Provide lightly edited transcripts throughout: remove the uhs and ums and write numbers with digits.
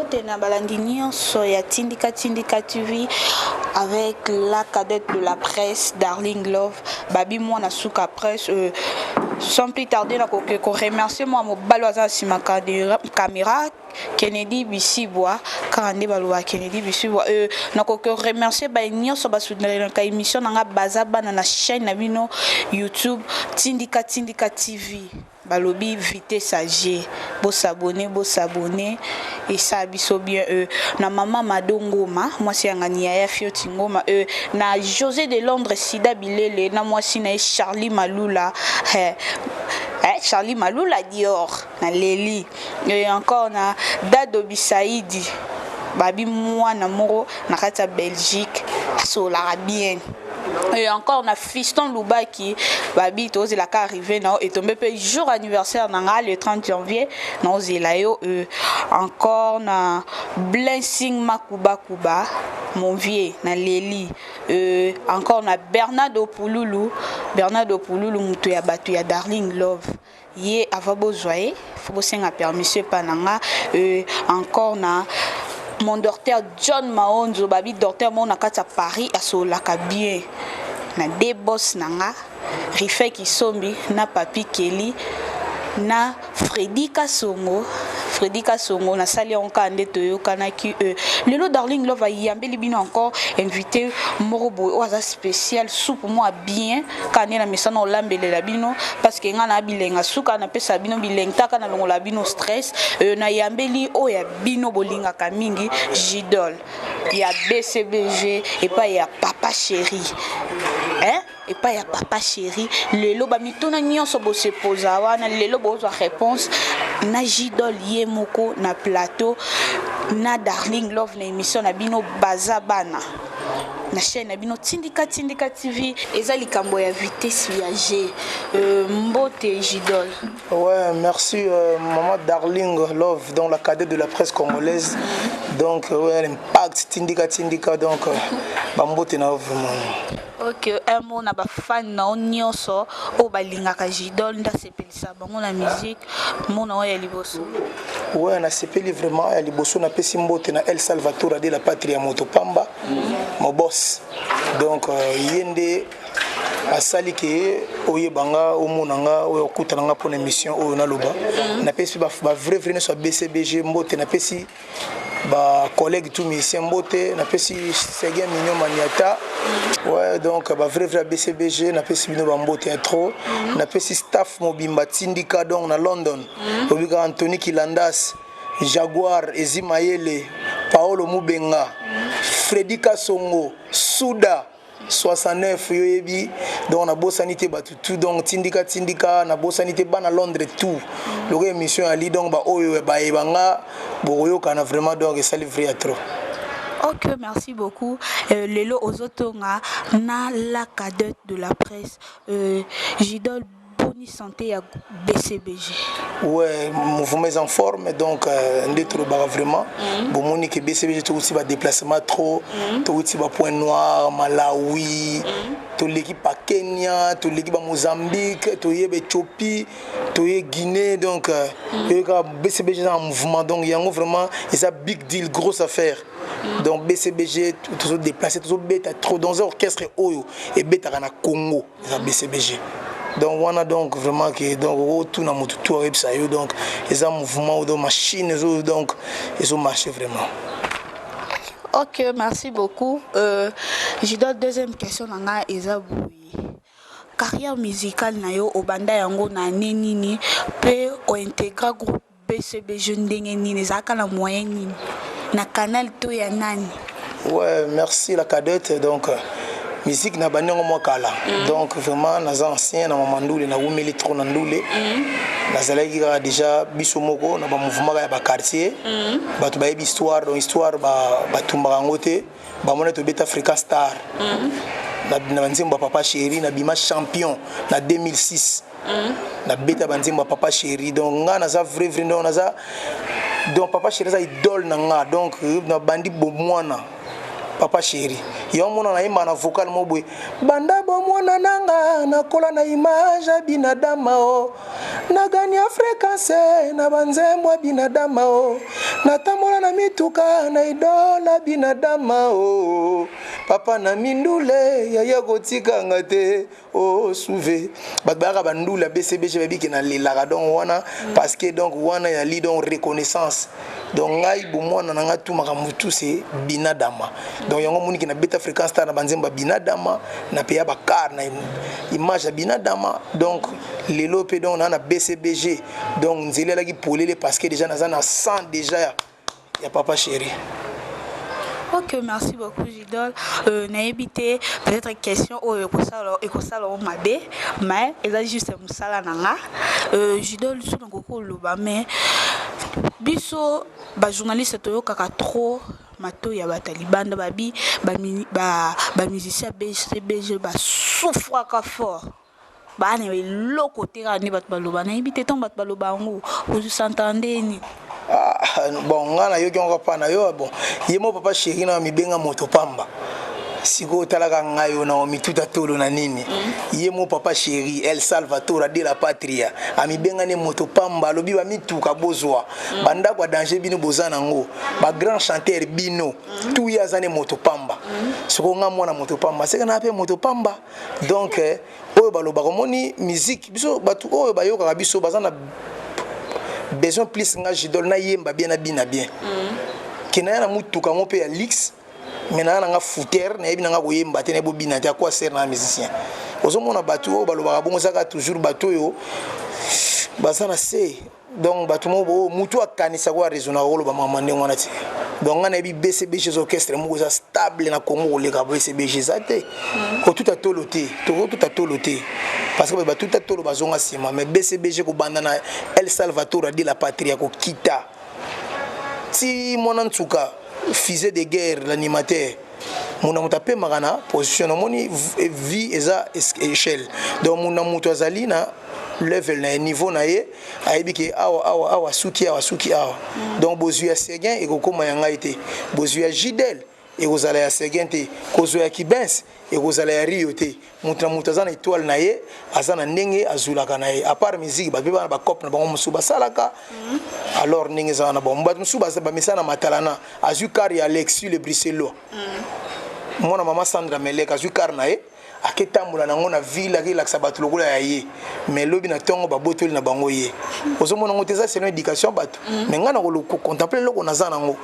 Mbote na balandi nyonso ya Tindika Tindika TV avec la cadette de la presse Darling Love Babi mwana suka presse. Sans plus tarder, nakoki ko remercier moi mobali aza nsima caméra, Kennedy Bisibwa, kaka nde balobaka Kennedy Bisibwa. Nakoki remercier baye nyonso basoutenaka émission na nga Baza Bana na chaîne na bino YouTube Tindika Tindika TV. Balobi vitesse à G, bosabone, bosabone, esala biso bien. Na mama Mado Ngoma, mwasi ya ngani yaya Fioti Ngoma, na José de Londres Sida Bilele, na mwasi na ye Charlie Malula, Charlie Malula Dior na Leli, et encore na Dado Bisaidi, babi mwana moko na kati ya Belgique, asolaka bien. Et encore na Fiston Lubaki, babi tozelaka arrivé na etombe mpe jour anniversaire na nga le 30 janvier, naozela yo. Encore na Blessing Makubakuba, mon vieux na Leli. Encore na Bernardo Pululu, Bernardo Pululu, moto ya bato ya Darling Love, ye ava bozwa ye, fo bosenga permission epa na nga. Encore na mon docteur John Maonzo, babi docteur moko na kati ya Paris, asololaka bien. Na de boss na nga Rife Kisombi, na Papi Keli, na Fredi Kasongo, Fredi Kasongo, nasali yango kaka nde toyokanaki. Lelo Darling Love ayambeli bino encore invité moko boye oyo aza spécial, supu mwa bien, kaka nde na misana olambelela bino, parce que ngai na bilenga suka napesa bino bilengi taka nalongola bino stress. Nayambeli oyo ya bino bolingaka mingi, Jidol ya BCBG, epai ya Papa Chéri, hein? Epai ya Papa Chéri. Lelo bamituna nyonso bosepoza wana, lelo bozwa réponse na Jidol ye moko na plateau na Darling Love, na émission na bino Baza Bana, na chaîne na bino Tindika Tindika TV. Eza likambo ya vitesse ya G. Mbote Jidol. Ouais, merci maman Darling Love, donc la cadette de la presse congolaise. Donc ouais, l'impact Tindika Tindika, donc bambote na vraiment. Ok, un mot na bafan na yo nyonso oyo balingaka Jidol, nde asepelisa bango na musique, mona oyo ya liboso. Ouais, nasepeli vraiment. Ya liboso, napesi mbote na El Salvatore de la Patrie ya moto pamba, mon boss. Donc ye nde asali ke oyeba nga, omona nga, oyo okutana nga mpona émission oyo naloba. Napesi bavrai vrai nyonso ya BCBG mbote, napesi bacollègue tout musicien mbote, napesi Seguin Mignon Maniata. Ouais, donc bavrai vrai ya BCBG, napesi bino bambote ya trop. Napesi staff mobimba Tindika, donc na London obika Anthony Kilandas, Jaguar Ezi Mayele, Paolo Mubenga, Fredi Kasongo, Suda 69, yo yebi. Donc nabosani te bato tout, donc Tindika Tindika, nabosani te bana Londres tout. Loko émission yali, donc baoyo bayeba nga, bokoyokana vraiment, donc esali vrai ya trop. Ok, merci beaucoup. Lelo ozotonga na la cadette de la presse. Jidol, boni santé ya BCBG? Ouais, mouvement est en forme, donc nde tolobaka vraiment. Bomoni ke BCBG touti badéplacement trop, touti bapoint noir Malawi, toleki pa Kenya, toleki bamozambique, toyeba Éthiopie, toye Guinée. Donc toyeka BCBG eza en mouvement, donc yango vraiment eza big deal, grosse affaire. Donc BCBG tozodéplace, tozobeta trop dans un orchestre oyo ebetaka na Congo, eza BCBG. Donc wana, donc vraiment ke donc otuna motu tu oyebisa yo, donc eza mouvement, donc machine ezo, donc ezomarche vraiment. Ok, merci beaucoup. Je donne deuxième question na nga, eza boye: carrière musicale na yo, obanda yango na année nini, mpe ointégra groupe BCBG ndenge nini, ezalaka na moyen nini, na canal to ya nani? Ouais, merci la cadette. Donc musique na bandi yango mwa kala. Donc vraiment naza ancien na mama ndule, nawumeli trop na ndule. Nazalaki kaka déjà biso moko na bamouvement kaka ya baquartier. Bato bayebi histoire, donc histoire batumbaka yango te. Bamoni tobeta Africa Star na banzembo ya Papa Chéri, nabima champion na 2006, nabeta banzembo ya Papa Chéri. Donc nga naza vrai vrai, donc naza, donc Papa Chéri aza idole na nga. Donc nabandi bomwana Papa Chéri, yo mona nayemba na vocal mo boye: banda bomwana nanga nakola na image ya binadama o nagania fréquence na banzembo ya binadama o natambola na mituka. Mituka na idola binadama o oh. Papa na mindule yaya kotikanga te o oh, souve bato bayaka bandule ya BCBG bayebi ke nalelaka donc wana parce que donc wana yali donc reconnaissance. Donc ngai bomwana na ngai tu makambo tu se binadama. Donc yango omoni ke nabeta Fréquence Star na banzembo ya binadama, na peya bacar na image ya binadama. Donc lelo mpe donc naa na BCBG, donc nzela elaki polele parce que déjà naza na 100 déjà ya papa chéri. Ok, merci beaucoup Jidol. Nayebi te, peut-être question oyo ekosala o mabe, mais eza juste mosala na nga. Jidol, so nakoki koloba, mais biso bajournaliste toyokaka trop matoi ya bato ya libanda, babi bamusicien BCBG basouffraka fort, baa na eloko te, kaka nde bato baloba. Nayebi te, ntango bato baloba yango, ozosanta ndeni? Ah, bon, nga nayoki yango pa na yo. Bon, ye mo papa chéri na mibenga moto pamba. Sikoyo otalaka ngai oyo na mituta tolo na nini. Ye mo papa chéri El Salvatore de la Patria amibengani moto pamba. Alobi bamituka bozwa, bandako ya danger bino boza nango, bagrand chanteur bino tu, ye aza ne moto pamba. Sikoyo nga mwana moto pamba, seka na mpe moto pamba. Donc oyo balobaka, omoni musique, biso bato oyo bayokaka biso baza na besoin plus. Nga Jidol nayemba bien, nabina bien, ke naya na mutuka yango mpe ya luxe, mais naya nanga fouter, nayebi nanga koyemba te, nayebi obina te, akwa ser na musicien. Ozomona bato oyo balobaka bongo, ezaka toujours bato oyo baza na se. Donc bato moko oyo mutu akanisaka oyo araisonnaka koloba mama ndenge wana te. Donc ngai nayebi BCBG eza orchestre moko eza stable na Congo koleka BCBG eza te. Kotuta tolo te, tokotuta tolo te parce que bato batuta tolo bazonga nsima. Mais BCBG, kobanda na El Salvatore de la Patrie, kokita ti mwana nsuka fusée de guerre, l'animateur, muna moto apemaka na position. Namoni vie eza échelle, donc muna moto azali na level na ye, niveau na ye, ayebi ke awa awa awa suki, awa suki awa. Donc bozwi ya Seguin ekokóma ya ngai te, bozwi ya Jidel ekozala ya Seguin te, kozwa ya Kibens ekozala ya Rio te. Moto na moto aza na étoile na ye, aza na ndenge azwulaka na ye. À part musique, bato mpe bana bacope na bango mosusu basalaka. Alors ndenge ezala na bango, bato mosusu bamesana na matalana, azwi car ya Alexis le Bruxellois, mwana mama Sandra Melek, azwi car na ye, aketambola nango na ville, akelakisa bato lokola ya ye, mais lobi na ntongo babotoli na bango ye. Ozomona yango te, eza selon éducation bato. Mais ngai na kocontemple eloko naza nango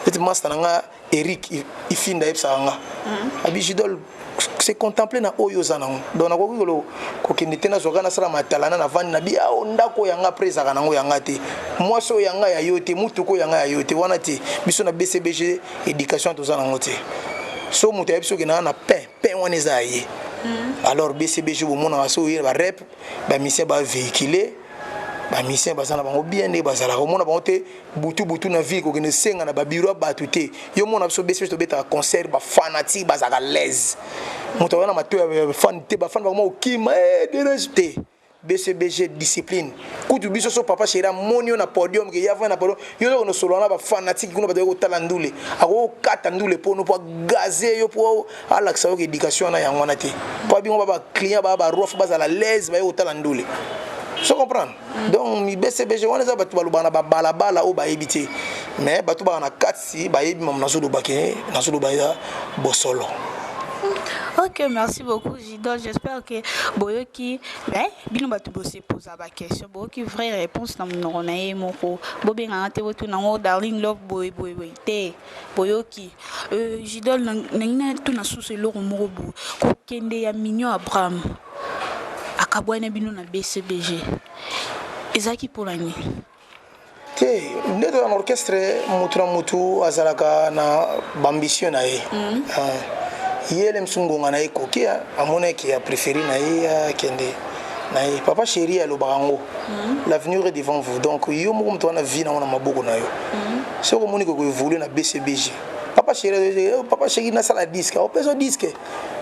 neti master na nga Eric Ifinda ayebisaka nga, abi: "Jidol, se contemple na oyo oza nango." Donc nakoki kokende te, nazwaka nasala matalana, navandi na bi ao ndako yanga apres ezalaka nango yanga te, mwasi oyo yanga ya yo te, mutuka oyo yanga ya yo te, wana te. Biso na BCBG éducation toza nango te. So moto ayebi soki naa na pain, pain wana eza ya ye. Alors BCBG bomonaka so oye barep, bamusicien bavéhicule, bamusicien baza na bango bien ndenge bazalaka. Omona bango te butu butu na ville kokende senga na babiro ya bato te. Yo mona biso BCBG tobetaka concert, bafanatique bazalaka l'aise, moto aza na matoi ya fan te, bafan bakoma kokima dérange te. BCBG discipline. Kutu biso so papa chéri amoni yo na podium, ke ya vai na podium, yo ozo kosolola na bafanatique kuna, bato kotala ndule, akokata ndule mpono mpo agaze yo, mpo alakisa yo ke éducation wana yango wana te, mpo abingo ba baclient baa baroi, fo bazala l'aise, baye kotala ndule. So comprendre. Donc BCBG wana eza bato balobaka na babalabala oyo bayebi te, mais bato baka na kati bayebi mamo nazoloba, ke nazoloba eza bosolo. Ok, merci beaucoup Jidol. J'espère que boyoki bino bato boseposa baquestion, boyoki vraie réponse na monoko na ye moko. Bobenganga te, botuna yango Darling Love boye boye boye te, boyoki. Jidol, nangi natuna susu eloko moko boye: kokende ya Mignon Abraham, akabwani bino na BCBG, ezalaki mpona nini? Te, nde toza na orchestre, motu na motu azalaka na baambition na ye. Ye ele mosu ngonga na ye ekoki, amonaki apréféré na ye akende na ye. Papa chéri alobaka yango: "L'avenir est devant vous." Donc yo moko moto wana, vie nango na maboko na yo. Soki omoni kokoévolue na BCBG, papa chéri, papa chéri nasala disque, opesa disque,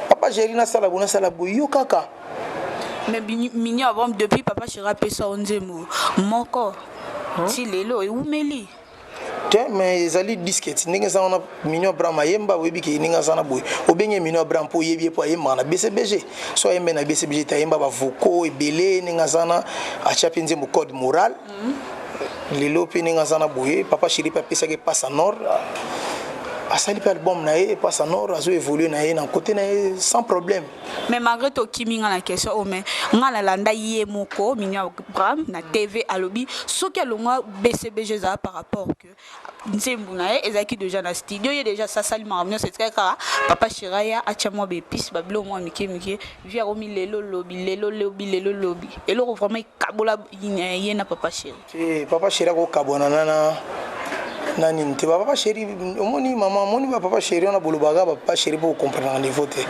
papa chéri nasala boye, nasala boye, yo kaka. Mais Mignon Abraham, depuis papa chéri apesa yo nzembo moko ti lelo ewumeli. Te, mais ezali disque ti ndenge eza wana. Mignon Abraham ayemba, oyebi ke ndenge aza na boye, obenge Mignon Abraham mpo oyebi ye, mpo ayembaka na BCBG. So ayembe na BCBG te, ayemba bavocaux ebele ndenge aza na, atya mpe nzembo Code Moral. Lelo mpe ndenge aza na boye, papa chéri mpe apesaki passe nord, asali mpe album na ye passe nord, azo évolue na ye na côté na ye sans problème. Mais malgré tokimi nga na question oyo, mais nga nalanda ye moko Mimi Abraham na TV, alobi soki alongwa BCBG ezala par rapport que nzembo na ye ezalaki déjà na studio, ye déjà asasali makambo nyonso, etikali kaka papa Shiraya atya mwa baépices, babilo mwa mike mike. Vi akomi lelo lobi, lelo lobi, lelo lobi, eloko vraiment ekabola ye na papa Chéri. Te, papa Chéri akokabwana na nani te. Bapapa Chéri, omoni mama, omoni bapapa Chéri wana, bolobaka bapapa Chéri mpo kocomprendre niveau te.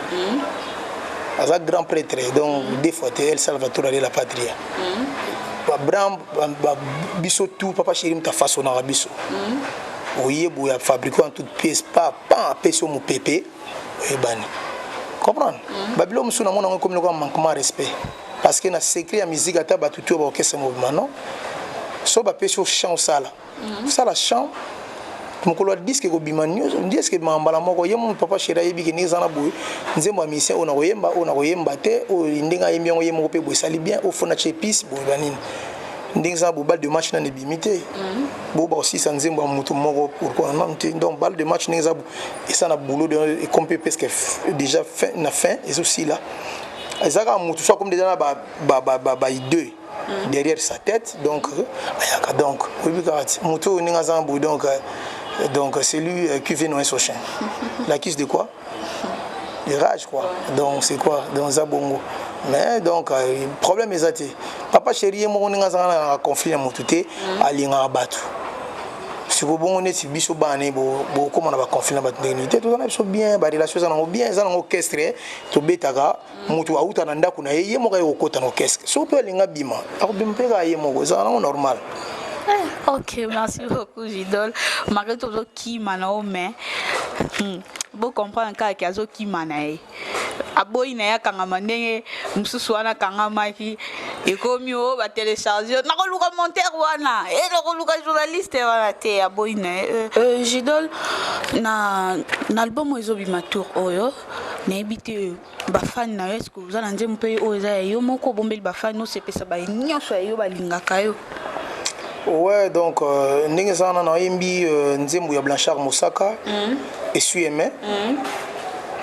Aza grand prêtre, donc deux fois te. El Salvatore de la Patria, Abraham, biso tout papa Chéri moto afaçonnaka biso. Oye boye, afabriqué en toute pièce, pa pan, apesi yo mopepe, oyebani comprendre. Babilo mosusu namona yango ekomi lokola manquement respect, parce que na secret ya musique, ata bato tu oyo baorchestre mobima, non, so bapesi yo chant, osala osala chant, mokolo ya disque ekobima nyonso, disque ebimaka mbala moko. Ye mo papa Chéri ayebi ke ndenge eza na boye, nzembo ya musicien oyo nakoyemba, oyo nakoyemba te, oyo ndenge ayembi yango ye moko mpe boye esali bien, oyo fona tie épice boye, banini, ndenge eza boye. Balle de match nani ebimi te, bo baosisa nzembo ya motu moko, pourquoi nanu te? Donc balle de match ndenge eza, eza na boulot, ekomi mpe presque déjà fin, na fin ezosila, eza kaka motu so akomi déjà na baidée derrière sa tête, donc ayaka. Donc oyebi kaka ti motu oyo ndenge aza na boye, donc c'est lui qui vient noyer son chien, l'accuse de quoi? De rage, quoi. Donc c'est quoi? Donc eza bongo. Mais donc problème eza te. Papa Chéri ye moko ndenge azanga na conflit na motu te, alingaka bato. Siko bongo neti biso bana bokóma na baconflit na bato ndenge nini te? Toza na biso bien, barelation eza nango bien, eza nango orchestre tobetaka. Motu auta na ndako na ye, ye moko aye kokota na orchestre. Soki mpe alinga bima, akobima mpe kaka ye moko, ezala nango normal. Ok, merci beaucoup Jidol. Malgré tozokima na yo, mais bocomprendre kaka ke azokima na ye, aboyi na ye akangama ndenge mosusu wana akangamaki, ekomi o batélécharge, nakoluka monteur wana e nakoluka journaliste wana te, aboyi na ye. Jidol, na album oyo ezobima tour oyo, nayebi te bafani na yo, est-ce oza na nzembo mpe oyo eza ya yo moko, obombeli bafani, osepesa baye nyonso ya yo balingaka yo? Ouais, donc ndenge eza wana, nayembi nzembo ya Blanchard Mosaka, Esui Aimé.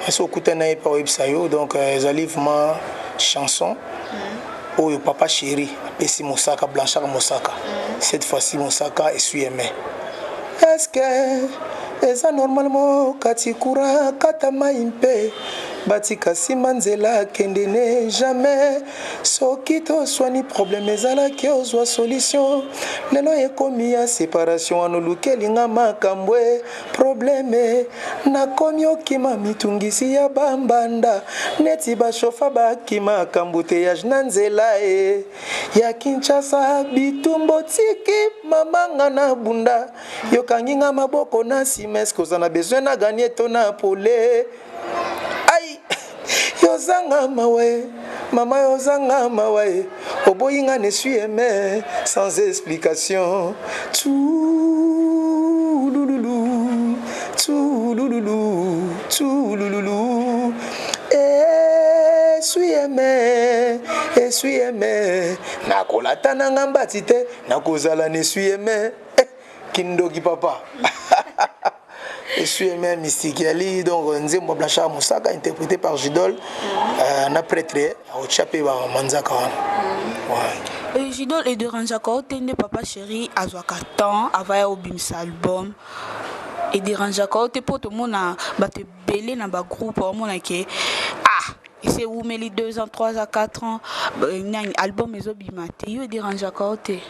Ese okutani na ye mpe oyebisa yo. Donc ezali vraiment chanson oyo papa Chéri apesi Mosaka, Blanchard Mosaka. Cette fois-ci Mosaka Esui Aimé. Est-ce que eza normalement kati courant kata mai mpe batika nsima nzela akende ne jamais? Soki toswani, problème ezalaki ozwa solution, lelo ekomi ya séparation. Wana olukelinga makambo e problème, nakomi okima mitungisi ya bambanda neti bashofa bakima embouteillage na nzela e ya Kinshasa. Bitumba tiki mamanga na bunda, yokangi nga maboko na nsima. Eske oza na besoin na gagner to na pole? Ai, yozanga mawe, mama, yozanga mawe, oboyi nga na esui aimé sans explication. Tulululu, tulululu, tulululu, esui aimé, esui aimé, nakolata nanga mbati te, nakozala na esui aimé. Eh, kindoki papa Esui aimé mystique yali. Donc nzembo ya Blanchard Mosaka interprété par Jidol na prêtre aotya mpe bamanzaka wana, ouais. Jidol, edérangeaka o te nde papa Chéri azwaka temps avant ya obimisa album? Edérangeaka o te? Mpo tomona bato ebele na bagroupe omona ke ah, ese ewumeli 2 ans, 3 ans, 4 ans, nani album ezobima te. Yo edérangeaka o te?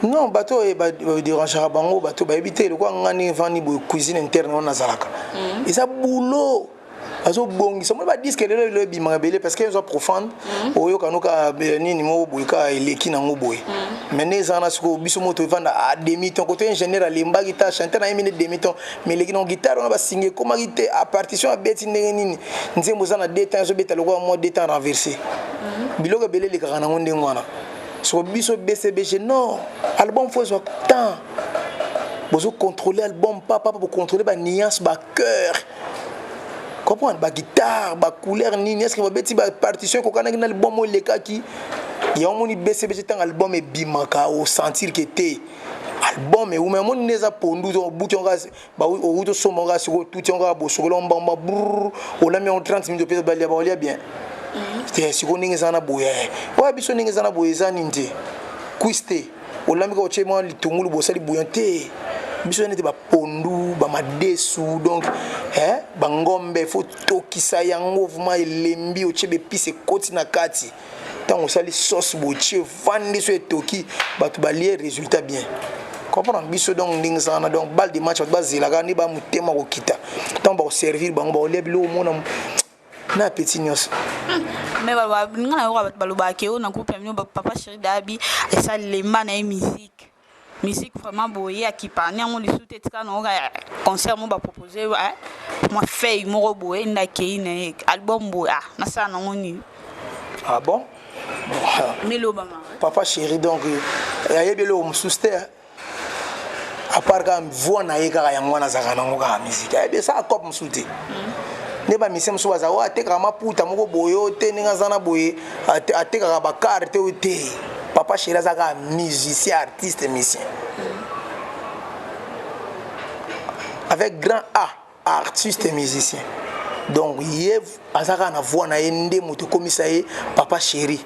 Non, bato oyo badérangeaka bango, bato bayebi te. Lokwa ngani vandi boye, cuisine interne wana nazalaka, eza boulot, azobongisa moi badisque. Lelo lelo ebimaka ebele parce que eza profonde, oyoka noka nini moko boye kaka eleki nango boye. Mais nde eza wana sikoyo, biso moto evanda a demi ton koto, ingénieur alembaki ta chanteur nayembi nde demi ton, mais eleki nango. Guitare wana basinga ekomaki te, a partition abeti ndenge nini, nzembo eza na deux temps, ezobeta lokola mwa deux temps renversé. Biloko ebele elekaka nango ndenge wana. Soko biso BCBG, non, album faut ezwa temps, bozocontrôle album papa, bocontrôle banuance, bachœur, comprendre baguitare, bacouleur nini, est ce que babeti bapartition ekokanaki na album oyo elekaki. Yango moni BCBG, ntango album ebimaka, osentir ke te. Album ewuma, omoni nde eza pondu, obuki yango, outi osomba yango sikoyo, otuti yango kaka, bosokoli yango mbamba brr, olami yango 30 minutes, opesa balia, baolia bien te. Sikoyo ndenge eza na boye, oya biso ndenge eza na boye, eza nini te, cuisse te, olambi kaka, otie mwa litungulu, bosali bouillon te. Biso neti bapondu, bamadesu, donc bangombe, faut tokisa yango vraiment elembi, otie baépices, ekoti na kati. Ntango osali sauce, botie, vandi so etoki, bato balie, résultat bien. Comprendre biso donc ndenge ezala na donc balle de match, bato bazelaka nde bamotema kokita ntango bakoservir bango, bakolia biloko, omona na appétit nyonso. Mais nga na yoka bato balobaka oyo na groupe ya bino, Papa Chéri Dabi esalemba na ye musique vraiment boye, akipani yango lisusu te. Etika na oka concert mo bapropose mwa feuille moko boye, nde akei na ye album boye, ah, nasala nango nini? Ah bon? Melobama. Papa Chéri donc ayebi eloko mosusu te à part kaka voix na ye kaka, yango wana azalaka nango kaka musique, ayebi esala cope mosusu te. Nde bamusiciens mosusu baza oyo atekaka maputa moko boye, oyo te, ndenge aza na boye, atekaka bakare te, oyo te. Papa Chéri aza kaka musicien, artiste musicien avec grand A, artiste musicien. Donc ye aza kaka na voix na ye nde moto ekomisa ye Papa Chéri.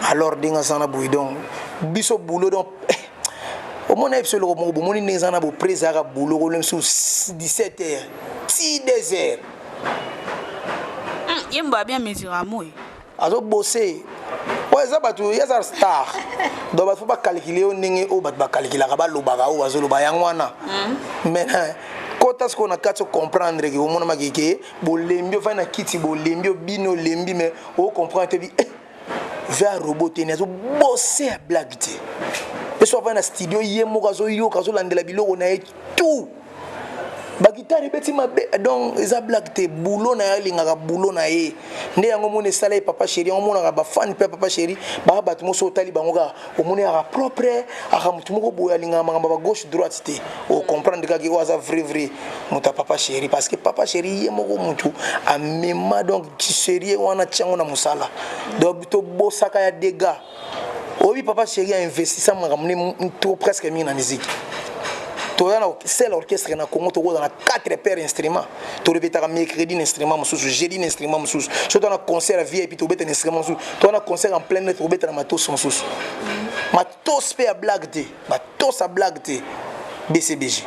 Alors ndenge aza na boye, donc biso boulot, donc omona ye biso eloko moko, bomoni ndenge eza na bopre, ezalaka boulot kolem so 17 heures ti 2 heures. Ye mbo abien mesure amoye. Azobose oyo eza bato, ye aza star, donc bato faut bacalculer yo ndenge oyo bato bacalculaka, balobaka oyo bazoloba yango wana. Mais kota sikoyo na kati, ocomprendre ke omonamaki ke bolembi, ofandi na kiti, bolembi, obini, olembi, mais ocomprendre te bi ve robot te, azobose ya blague te. Mpe so avandi na studio, ye moko azoyoka, azolandela biloko na ye tout, baguitare ebeti mabe, donc eza blague te. Boulot na ye, alingaka boulot na ye, nde yango moni esala ye Papa Chéri. Yango omonaka bafans mpe Papa Chéri baka bato moso, otali bango kaka, omoni aka propre, aka motu moko boye, alingaka makambo ba gauche droite te. Ocomprendre kaka oyo aza vrai vrai moto ya Papa Chéri, parce que Papa Chéri ye moko motu amema donc sérieux wana, tiango na mosala. Donc tobosaka ya dégâts oyebi, Papa Chéri ainvestissa makambo ne to presque mingi na musique. Toza na seul orchestre na Congo tokoza na 4 paire instrument, torepetaka mercredi na instrument mosusu, jeudi na instrument mosusu, so toza na concert ya VIP tobeta na instrument mosusu, toza na concert en plein air tokobeta na matos mosusu, matos mpe ya blague te, matos ya blague te. BCBG,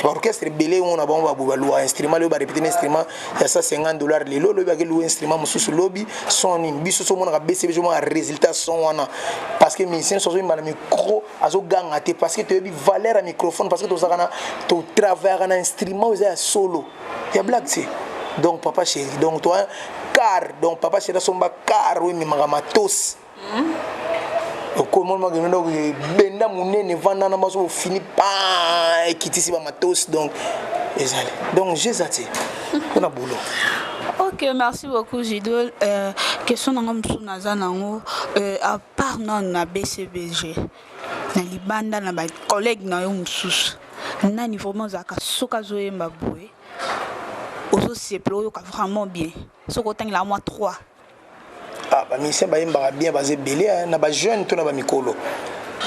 baorchestre ebele ngo na bango baluwa instrument, lelo barépéter na instrument ya 150 $, lelo lobi bakeluwa instrument mosusu, lobi son nini. Biso so omonaka BCBG, omonaka résultat son wana, parce que musicien so azoyemba na micro, azoganga te, parce que toyebi valeur ya microphone, parce que tozalaka na totravaillaka na instrument oyo eza ya solo, ya blague te. Donc Papa Chéri, donc toa car, donc Papa Chéri asomba car oyo ememaka matosi, okomonaka donc ebenda monene, evanda na baso, ofini pa, ekitisi bamatosi, donc ezali donc jeza te mpona boulot. Ok, merci beaucoup Jidol. Question nanga mosusu naza nango, à part nano na BCBG, na libanda na bacollègue na yo mosusu, nani vraiment ozalaka soki azoyemba boye ozosepela, oyoka vraiment bien, soki otangela mwa 3? Ah, bamusicien bayembaka bien baza ebele, na bajeune to na bamikolo?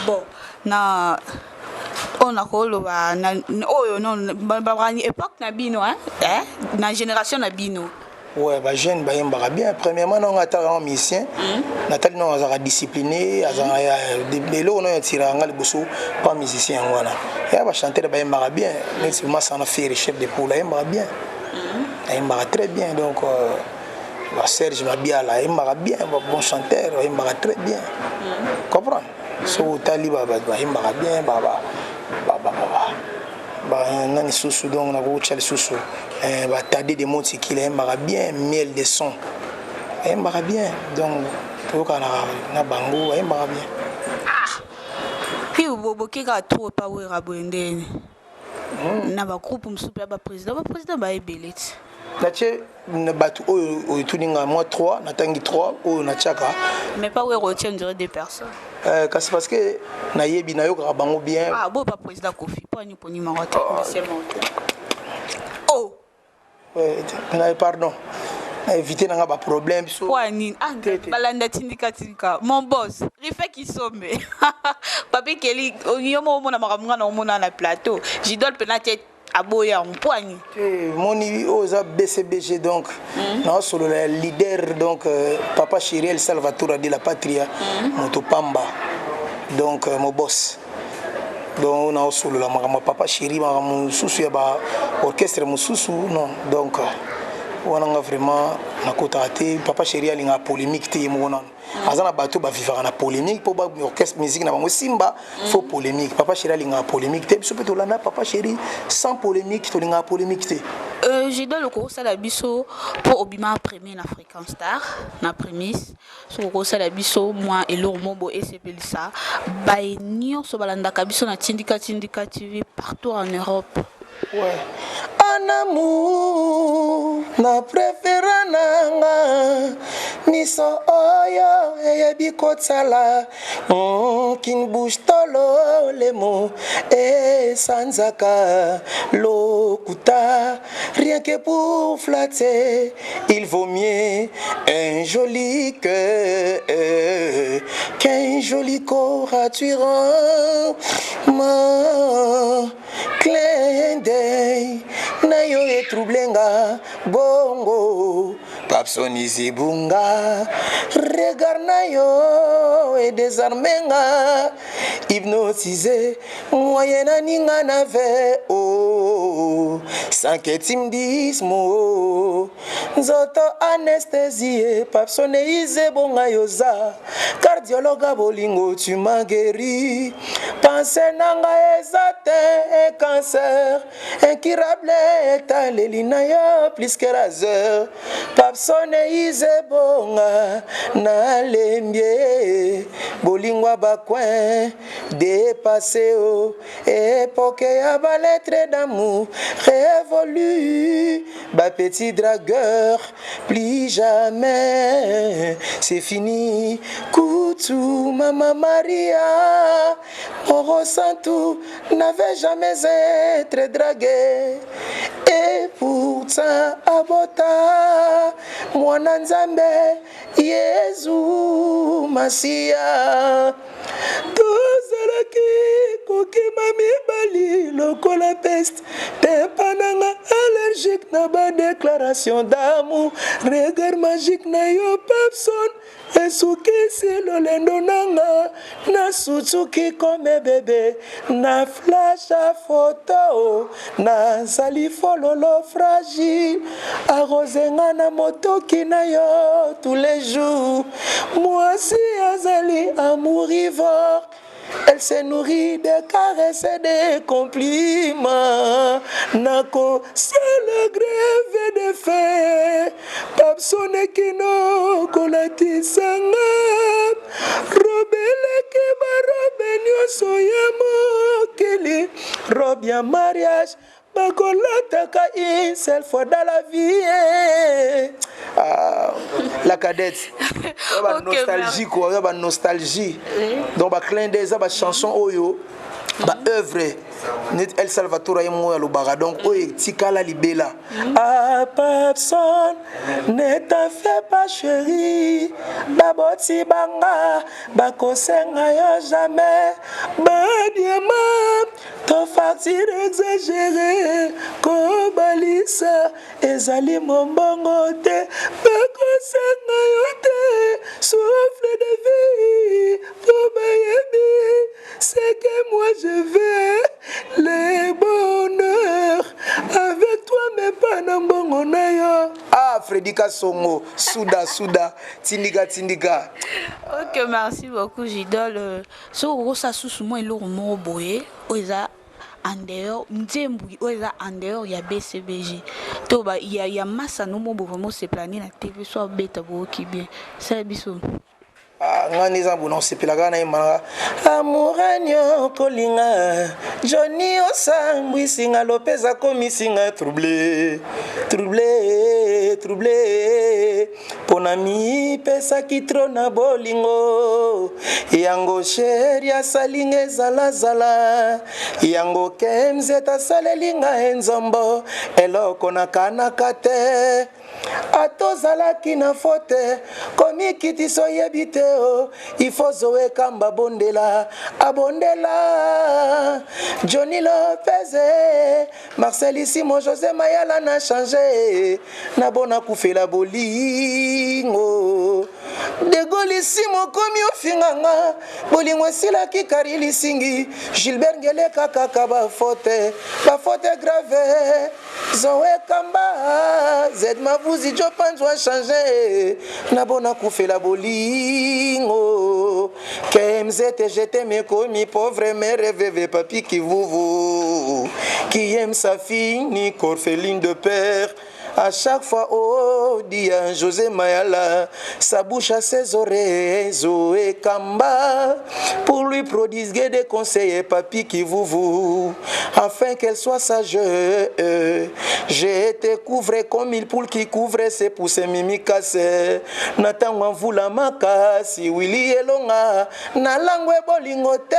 Bon, na oyo nakoloba oyo non, époque na bino, na génération na bino. Ouais, bajeune bayembaka bien. Premièrement, nongo atalaka ngo musicien, natali nongo azalaka discipliné, azalaka eloko noyo atiraka nga liboso pa musicien, yango wana ya bachanteur bayembaka bien, neti Masana Fere, chef de poule, ayembaka bien, ayembaka très bien. Donc Serge Mabiala ayembaka bien, bon chanteur, ayembaka très bien. Comprendre, soki otali bayembaka bien, nani susu, donc nakokotya lisusu batade de Motikili, ayembaka bien, Miel de Son ayembaka bien, donc toyokana na bango, ayembaka bien. Puis boboki kaka trop epa Wera boye, ndeni na bagroupe mosusu mpe ya baprésident, baprésident baebele ti? Natie bato oyo otuninga mwa 3, natangi 3 oyo natiaka. Mais pas Wera, otie on dirait deux personnes. Kasi parce que nayebi, nayokaka bango bien. Ah bo, pa président Kofi, mpo ani poni mango te? Oh. Pardon. Na éviter nanga ba problème biso. Mpo nini? Ah, Te, te. Balanda Tindika Tindika, mon boss Rife Kisombe, Papi Keli, yo mo omona makambo nga na omona na plateau. Jidol mpena te aboya yango, mpo ani? Te, moni oyo eza BCBG, donc naosolola ya leader, donc papa chéri El Salvatore de la Patria, moto pamba, donc mon boss. Donc oyo naosolola makambo ya papa chéri, makambo mosusu ya baorchestre mosusu non. Donc wana nga vraiment nakotaka te. Papa chéri alingaka polémique te. Ye moko nano aza na bato bavivaka na polémique mpo baorchestre, musique na bango esimba, faut polémique. Papa chéri alingaka polémique te. Biso mpe tolanda papa chéri sans polémique, tolingaka polémique te. Jidol, okosala biso mpo obima premier na Fréquence Star na prémisse. Soki okosala biso mwa eloko mo boye esepelisa baye nyonso balandaka biso na Tindika Tindika TV partout en Europe. Ouais. En amour, na préféra nanga miso oyo eyebi kosala qu'une bouche tololemo esanzaka lokuta. Rien que pour flatter, il vaut mieux un joli cœur qu'un joli corps attirant. Ma clin d'œil na yo etrouble nga bongo, Papson Izibunga. Regard na yo edésarme nga, hypnotisé moyen naninga na ve oh, sans que tu me dises mot, nzoto anesthésie. Papson Izebonga, yoza cardiologue bolingo, tu m'as guéri. Pense nanga eza te cancer incurable, etaleli na yo plus que raseur. Papson Izebonga, nalembie bolingwa bacoin dépassé o époque ya balettre d'amour révolu, bapetit dragueur plus jamais, c'est fini. Kutu mama Maria Orosantu n'avait jamais été dragué et pourtant abota mwana Nzambe, Yezu Masiya. Tozalaki kokima mibali lokola peste te, mpa nanga allergique na badéclaration d'amour. Regard magique na yo, Papson, esukisi lolendo nanga. Nasutuki comme bébé na flash ya photo, nazali fololo fragile, arrosenga na motoki na yo tous les jours. Mwasi azali amourivore. Elle se nourrit de caresses et de compliments. Nako la grève de faim. Papson kino kolatisanga. Robe eleki barobe nyonso ya mokili. Robe ya mariage bakolataka une seule fois dans la vie. Ah, la cadette, ba nostalgie quoi, ba nostalgie. Donc ba clin d'œil, eza ba chanson oyo ba œuvre net El Salvatore ye moko alobaka, donc oyo etikala libela. Ah, Papson, ne t'en fais pas, chéri, baboti banga bakosenga yo jamais badiamant to facture exagéré. Kobalisa ezali mombongo te, bakosenga yo te souffle de vie po bayebi ce que moi je veux, le bonheur avec toi, mais pas na mbongo na yo. Ah, Fredi Kasongo, suda suda, Tindika Tindika. Ok, merci beaucoup, Jidol. Soki okosa susu mwa eloko moko boye oyo eza en dehors nzembo oyo eza en dehors ya BCBG to ba ya masano mo bo vraiment osepela na TV so abeta boyoki bien, sala biso. Ah, nga nde eza bona osepelaka na yemanaka amour nyokolinga Joni osambwisinga Lopez akomisinga trouble, trouble, trouble. Mpo na mipesaki trop na bolingo yango chéri asali nga ezalazala yango kemzet asaleli nga enzombo eloko nakanaka te. Ata ozalaki na faute, komikitisa oyebi te o il faut Zoe Kamba bondela abondela Johnny Lopez Marcelissimo José Mayala na change na bona kufela bolingo Degolisimo komi ofinga nga bolingo esilaki kari lisingi Gilbert Ngeleka kaka ba faute ba faute grave Zoe Kamba Zed Mavuzi Jo Panzu a changé na bona kufela bolingo KMZ je t'aime ekomi pauvre mère veve papi Kivuvu qui aime sa fille ni orpheline de père. À chaque fois, oh, dit à José Mayala, sa bouche à ses oreilles, Zoé Kamba, pour lui prodiguer des conseils, papi Kivuvu, afin qu'elle soit sage. J'ai été couvré comme il poule qui couvrait ses poussées mimi cassé. Nathan mvula makasi, Willy Elonga, nalangwe bolingo te.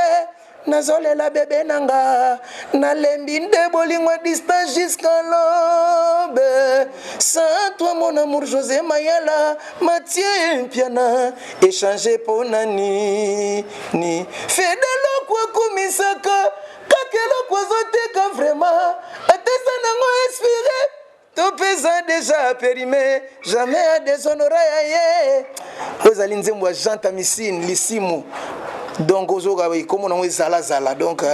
Nazolela bebe na nga, nalembi nde bolingo à distance jusqu'à l'aube. Sans toi mon amour José Mayala, Mathieu Mpiana, échanger pona nini? Fedelo akumisaka, kaka eloko azoteka vraiment, atesa nango expiré. Topesa déjà périmé, jamais à déshonorer ya ye. Oyo ezali nzembo ya Jean Tamisine Lisimu. Donc ozoka komona nango ezalazala. Donc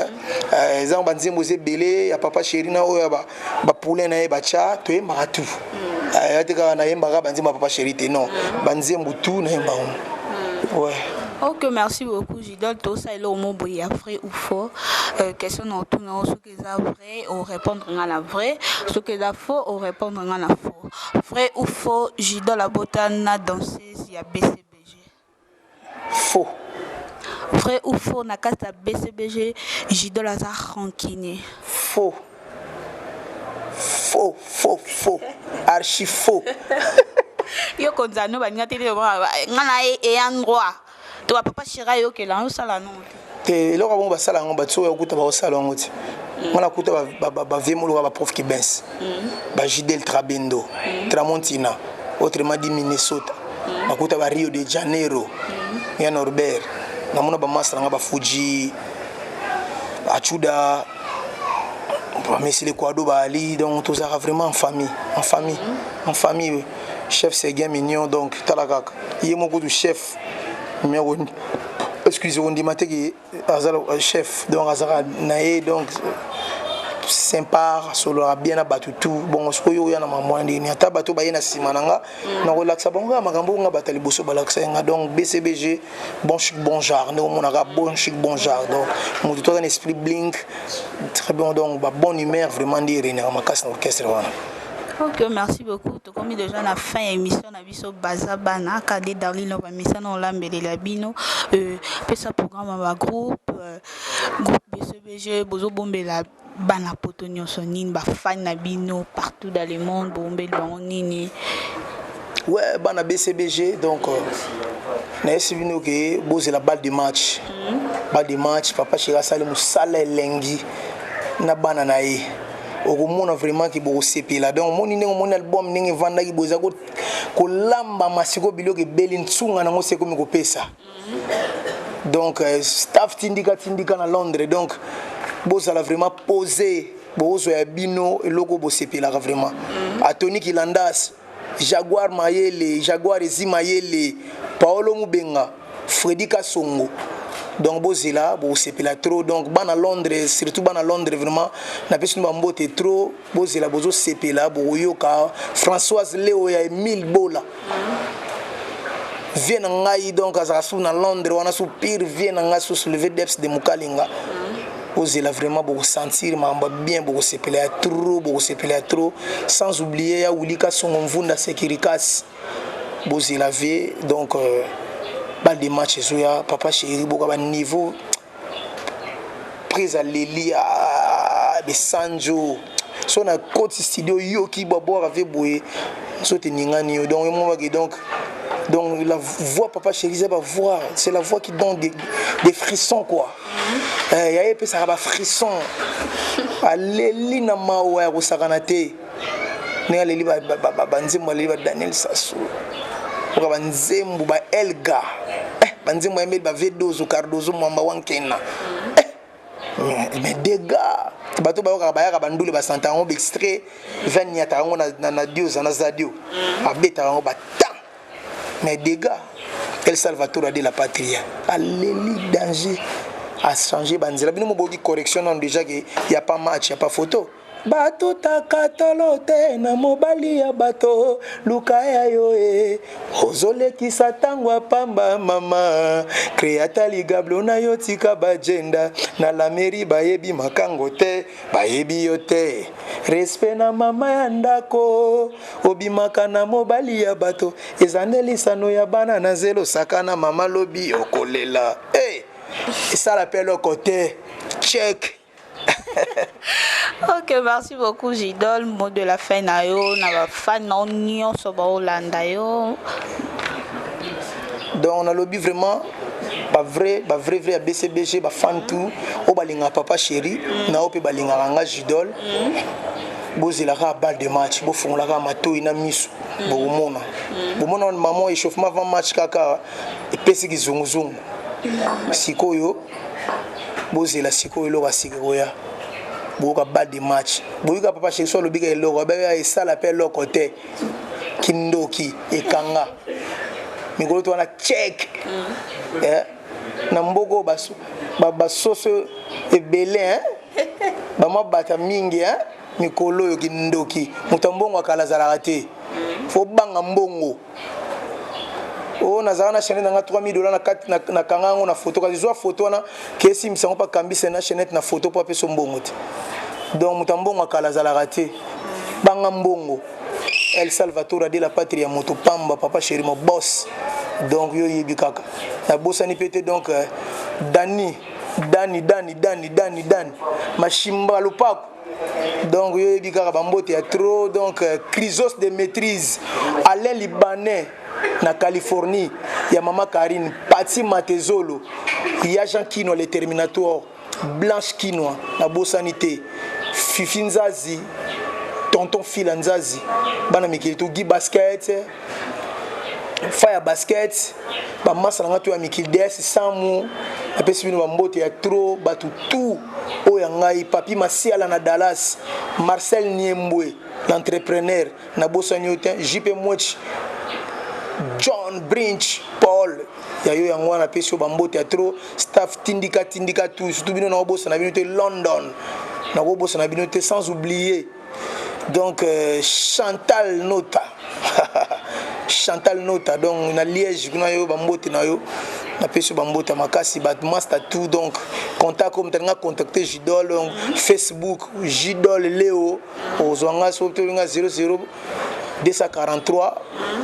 eza banzembo eza ebele ya papa chéri na oyo bapoulain na ye batya, toyembaka tout. Ya te kaka nayembaka banzembo ya papa chéri te, non, banzembo tout nayembaka, ouais. Ok, merci beaucoup Jidol. Tosalela omo boye ya vrai ou faux. Question na otuna, soki eza vrai, orépondre nga na vrai, soki eza faux, orépondre nga na faux. Vrai ou faux, Jidol abota na danseuse ya BCBG? Faux. Vrai ou faux, na kati ya BCBG, Jidol aza rancunier? Faux, faux, faux, faux, archi faux. Yo konza no baninga te, nga na ye eya droit to bapapa chéri ayokela osala no te. Te, eloko bongo basala yango, bato oyo okuta baosala yango te. Nga nakuta bavie moloka, baprof Kibens, bajidel Trabendo, Tramontina, autrement dit Minnesota, nakuta ba Rio de Janeiro ya Norbert, namona bamasa nanga bafuji achuda, bamesile kwado baali. Donc tozalaka vraiment en famille, en famille, en famille. Chef Seguin Mignon, donc tala kaka ye moko kutu chef, excuse, kondima te ke aza chef. Donc azalaka na ye donc sympa, asololaka bien na bato tout. Bongo sikoyo oya na mambo wana ndeni, ata bato baye na nsima na nga, nakolakisa bango kaka makambo oyo nga bato ya liboso balakisa ye nga. Donc BCBG, bon chic bon genre, ndenge omonaka bon chic bon genre. Donc moto to aza na esprit blink très bon, donc ba bonne humeur vraiment nde erenaka makasi na orchestre wana. Ok, merci beaucoup. Tokomi déjà na fin ya émission na biso Baza Bana Kade Darlino, bamisana olambelela bino. Pesa programme ya bagroupe, groupe BCBG, bozobombela bana poto nyonso nini, bafani na bino partout dans le monde, bobombeli bango nini? Ouais, bana BCBG, donc nayesi bino ke bozela balle de match. Balle de match, papa chéri asali mosala elengi na bana na ye, okomona vraiment ke bokosepela. Donc omoni ndenge omoni album ndenge evandaki boye, eza kolambama sikoyo, biloko ebeli ntsunga nango se ekomi kopesa. Donc staff tindika tindika na Londres, donc bozala vraiment posé, bozwa ya bino eloko bosepelaka vraiment. Atoni Kilandas, Jaguar Mayele, Jaguar Ezi Mayele, Paolo Mubenga, Fredi Kasongo, donc bozela, bosepela trop. Donc bana Londres, surtout bana Londres, vraiment napesi bino bambote trop. Bozela, bozosepela, bokoyoka Françoise Leo ya Emile Bola, vie na ngai. Donc azalaka su na Londres wana, su pire vie na ngai, su levé deps de Mokalinga. Bozela vraiment, bokosentir makambo ya bien, bokosepela ya trop, bokosepela ya trop. Sans oublier ya Wili Kasongo Mvunda Sekirikas. Bozela vie, donc balle de match ezoya. Papa chéri, boka baniveau prise aleli besanjo so na koti studio, yoki babwaka ve boye, nzoto eningani yo. Donc yo mobaki, donc Donc la voix papa chéri, c'est la voix, c'est la voix qui donne des frissons quoi. Eh, ya ye epesaka bafrisson, aleli na mawa ya kosakana te. Ndenge aleli banzembo, aleli ba Daniel Sasu, oka banzembo ba Elga, eh, banzembo ayembeli ba Vedozo Cardozo Mwamba Wankena, eh, mais dégâts. Bato bayokaka, bayaka bandule, basanta yango, baextrait vaniataka yango na dioza na zadio, abetaka yango batan, mais dégâts. El Salvatore de la Patria aleli danger, achanger banzela. Bino moboki correction nano déjà ke ya pas match, ya pas photo. Batutaka tolo te na mobali ya bato, luka ya yo e ozolekisa ntango ya pamba. Mama kreata ligablo na yo, tika bajenda na lameri, bayebi makango te, bayebi yo te. Respect na mama ya ndako, obimaka na mobali ya bato, eza nde lisano ya bana na zelo. Sakana mama, lobi okolela. Hey, esala mpe eloko te, check. Ok, merci beaucoup Jidol. Mot de la fin na yo na bafan na yo nyonso baolanda yo. Donc nalobi vraiment bavrai, bavrai vrai ya BCBG, bafan tout oyo balingaka papa chéri na oyo mpe balingaka nga Jidol, bozelaka balle de match, bofungolaka matoi na miso, bokomona, bomona mama échauffement avant match kaka epesi kizunguzungu. Sikoyo bozela, sikoyo eloko ya sika koya, boyoka balle de match, boyoka papa chéri so alobika eloko esala mpe eloko te. Kindoki ekanga mikolo to wana, check. Eh, na mboka oyo basoso ebele, bamwa bata mingi mikolo oyo. Kindoki, moto ya mbongo akala azalaka te, fo banga mbongo oyo. Nazalaka na chaînette nanga 3000 dollar, nakanga yango na photo, kasi zwa photo wana ke esimbisa yango mpo akambisa na chaînette na photo mpo apesa mbongo te. Donc moto ya mbongo akala azalaka te, banga mbongo. El Salvatore de la Patrie ya moto pamba, papa chéri, mo boss. Donc yo yebi kaka, nabosani mpe te. Donc Dani, Dani, Dani, Dani, Dani, Dani Mashimba Lopako, donc yo yebi kaka, bambote ya trop. Donc Chrysos de maîtrise, Alain Libanais na Californie, ya mama Karine Pati Matezolo, ya Jean Kino le Terminator, Blanche Kinwa, nabosani te Fifi Nzazi, tonton Fila Nzazi, bana mikili to Gi Basket, fa ya basket, bamasa na nga to ya mikili, DS Samu, napesi bino bambote ya trop. Bato tout oyo ya ngai, Papi Masiala na Dallas, Marcel Niembwe l'entrepreneur, nabosani yo te, JP Mwechi, John Brinch, Paul ya yo yango wana, napesi yo bambote ya trop. Staff tindika tindika tout, surtout bino, nakobosana bino te. London, nakobosana bino te. Sans oublier donc Chantal Nota, Chantal Nota, donc na Liège kuna, yo bambote na yo, napesi yo bambote ya makasi. Bato master tout, donc contact oyo moto alinga contacter Jidol, donc Facebook Jidol Leo, ozwa nga so tolinga 00 243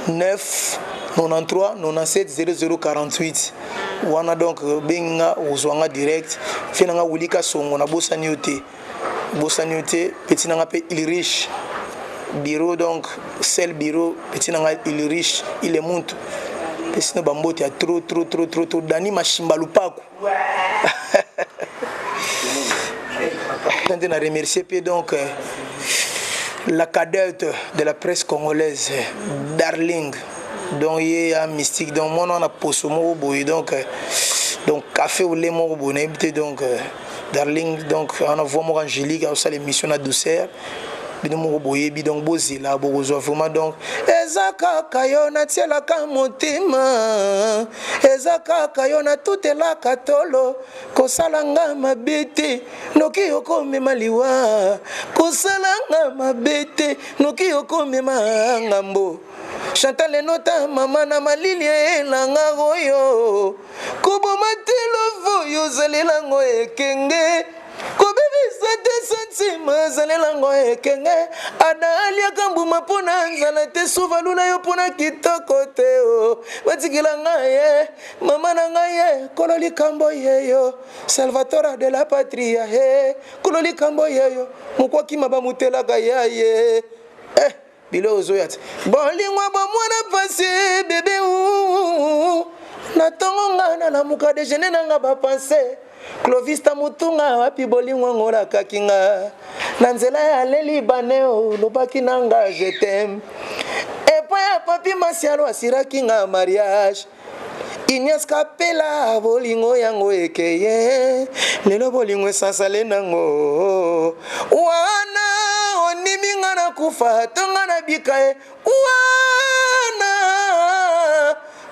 9 93 97 00 48 wana. Donc bengi nga, ozwa nga direct. Fe na nga Wulika Songo, nabosani yo te, bosani yo te. Petit na nga mpe Ilrich bureau, donc sel bureau, petit na nga Ilrich, il est muntu, pesi no bambote ya trop trop trop trop trop. Dani Mashimba Lupaku nde na remercier mpe. Donc la cadette de la presse congolaise, Darling, donc ye ya mystique, donc mwana wana poso moko boye, donc café au lait moko boye, nayebi te. Donc Darling, donc wana voix moko angélique, aosala émission na douceur, bino moko boyebi. Donc bozela, bokozwa vraiment. Donc eza kaka yo natielaka motema, eza kaka yo natutelaka tolo. Kosala nga mabe te, noki okomema liwa. Kosala nga mabe te, noki okomema ngambo. Chantal Enota, mama na malili elanga oyo, koboma te lovo oyo ozalelango ekenge, kobebisa te santima azalelango ekenge. Ada aliaka mbuma mpo na nzala te, suvalula yo mpo na kitoko te. O batikela ngai ye mama na ngai ye kolo likambo yeyo, Salvatore de la Patria he kolo likambo yeyo, mokwakima bamutelaka ya ye eh. Biloko ezoya te. Bolingo bomwana pasi bebe uu. Na tongo nga nalamuka dejeuner na nga ba pense. Clovis Tamutunga wapi bolingo yango olakaki nga. Na nzela ya lelibane olobaki na nga je t'aime. Epai ya Papi Masialo asiraki nga mariage. Ignace Kapela bolingo yango ekeye lelo bolingo esasale nango wana ondimi nga na kufa to nga na bika ye wana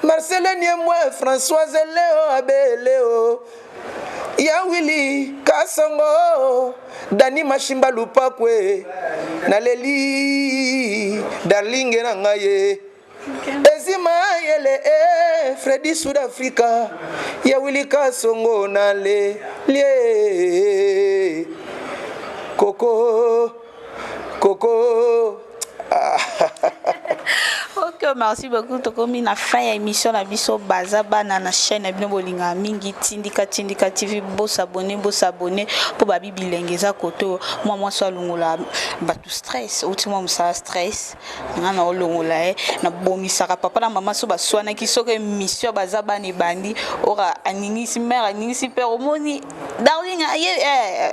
Marcele Niemwe Françoise Leo Abeleo ya Willy Kasongo Dani Mashimba Lupakwe naleli darlinge na ngai ye Ezi mayele eh, Freddy Sud Africa ya Willy Kasongo na le lie Koko Koko. Ok, merci beaucoup. Tokomi na fin ya émission na biso baza bana na chaîne na bino bolingaka mingi Tindika Tindika TV. Bosabone, bosabone mpo babi bilenge eza koto mwa mwasi alongola bato stress, outi mwa mosala stress nga na olongola ye nabongisaka papa na mama so baswanaki soki émission baza bana ebandi ora aningisi mare aningisi père omoni darling aye eh,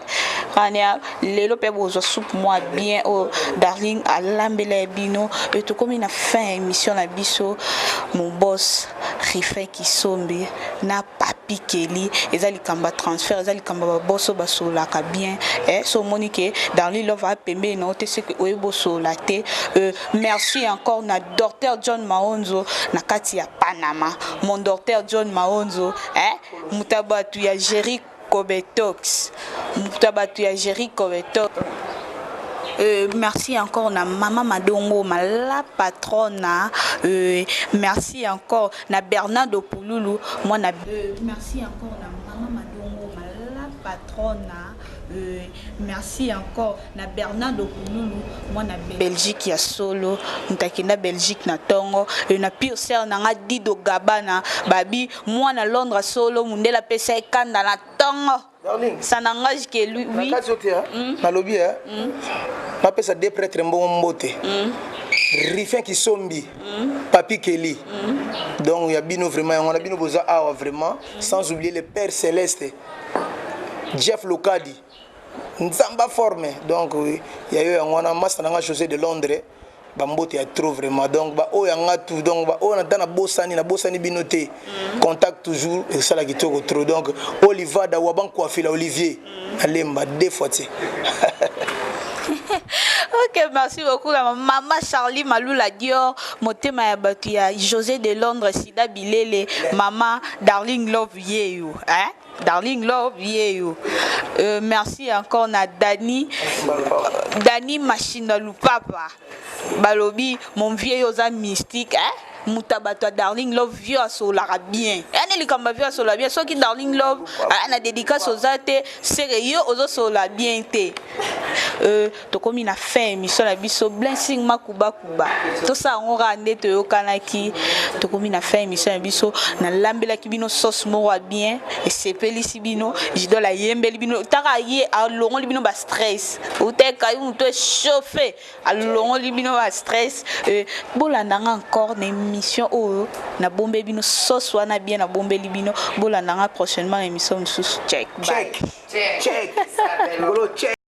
kania lelo mpe bozwa soupe mwa bien oyo darling alambela ya bino. E tokomi na fin ya émission na biso. Mon boss Rifin Kisombe na Papi Kelly, eza likambo ya transfert, eza likambo ya baboso basololaka bien eh, so omoni ke Darling Love apembeni na yo te, soki oyebi bosolola te. Merci encore na docteur John Maonzo na kati ya Panama, mon docteur John Maonzo eh, moto ya bato ya Jerry Kobetox, moto ya bato ya Jerry Kobetox. Merci encore na Mama Madongo, ma la patronne. Merci encore na Bernardo Pululu, moi na merci encore na Mama Madongo, ma la patronne. Merci encore na Bernardo Pululu, moi na Belgique ya solo, mutakenda Belgique na tongo, et na pure sœur na nga Dido Gabana, babi moi na Londres solo, mundela pesa ekanda na tongo. Darling. Ça n'engage que lui. Oui. Na kati ote, nalobi napesa deux prêtres mbongo mbote. Rifin Kisombi, Papi Kelly. Donc ya bino vraiment yango na bino boza awa vraiment, sans oublier le père céleste Jeff Lokadi. Nzamba forme. Donc ya yo yango wana master nanga José de Londres. Bambote ya trop vraiment. Donc ba oyo yanga tout, donc ba oyo na bosani na bosani bino te. Contact toujours et ça la kitoko trop. Donc Oliver da Waban Coiffure Olivier Alemba deux fois tu. Ok, merci beaucoup la maman Charlie Malula Dior, motema ya batu ya José de Londres Sida Bilele, maman Darling Love yeyo, hein? Darling Love yeyo. Merci encore na Dani Dani Machina Lupapa. Balobi mon vieux oza mystique, hein? Muta bato ya Darling Love vieux asolaka bien. Yani likambo vieux asolaka bien soki Darling Love na dédicace oza te sere yo ozosola bien te. Tokomi na fin émission na biso Blessing Makuba Kuba. Tosala yango kaka nde toyokanaki. Tokomi na fin émission na biso, nalambelaki bino sauce moko ya bien, esepelisi bino, Jidol ayembeli bino, taka ye alongoli bino ba stress. Uteka moto échauffé, alongoli bino ba stress. Bolanda nga encore na émission oyo nabombe bino sauce wana bien, nabombeli bino. Bolanda nga prochainement na émission mosusu. Check, bye. Check. Check. Check.